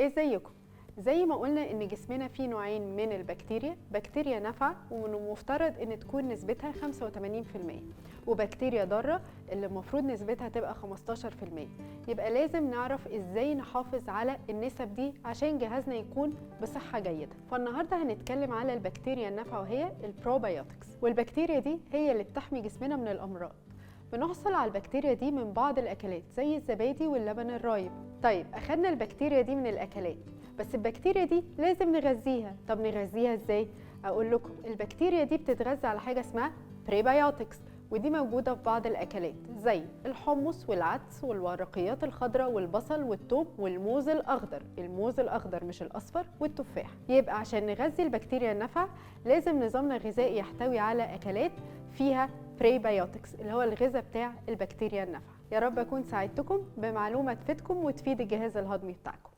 ازيكم؟ زي ما قلنا ان جسمنا فيه نوعين من البكتيريا، بكتيريا نافعة ومن المفترض ان تكون نسبتها 85%، وبكتيريا ضارة اللي المفروض نسبتها تبقى 15%. يبقى لازم نعرف ازاي نحافظ على النسب دي عشان جهازنا يكون بصحة جيدة. فالنهاردة هنتكلم على البكتيريا النافعة وهي ال probiotics، والبكتيريا دي هي اللي بتحمي جسمنا من الأمراض. بنحصل على البكتيريا دي من بعض الأكلات زي الزبادي واللبن الرايب. طيب أخدنا البكتيريا دي من الأكلات، بس البكتيريا دي لازم نغذيها. طب نغذيها ازاي؟ أقول لكم البكتيريا دي بتتغذى على حاجة اسمها prebiotics، ودي موجودة في بعض الأكلات زي الحمص والعدس والورقيات الخضراء والبصل والثوم والموز الأخضر، الموز الأخضر مش الأصفر، والتفاح. يبقى عشان نغذي البكتيريا النافعة لازم نظامنا الغذائي يحتوي على أكلات فيها prebiotics اللي هو الغذاء بتاع البكتيريا النافعة. يا رب أكون ساعدتكم بمعلومة تفيدكم وتفيد الجهاز الهضمي بتاعكم.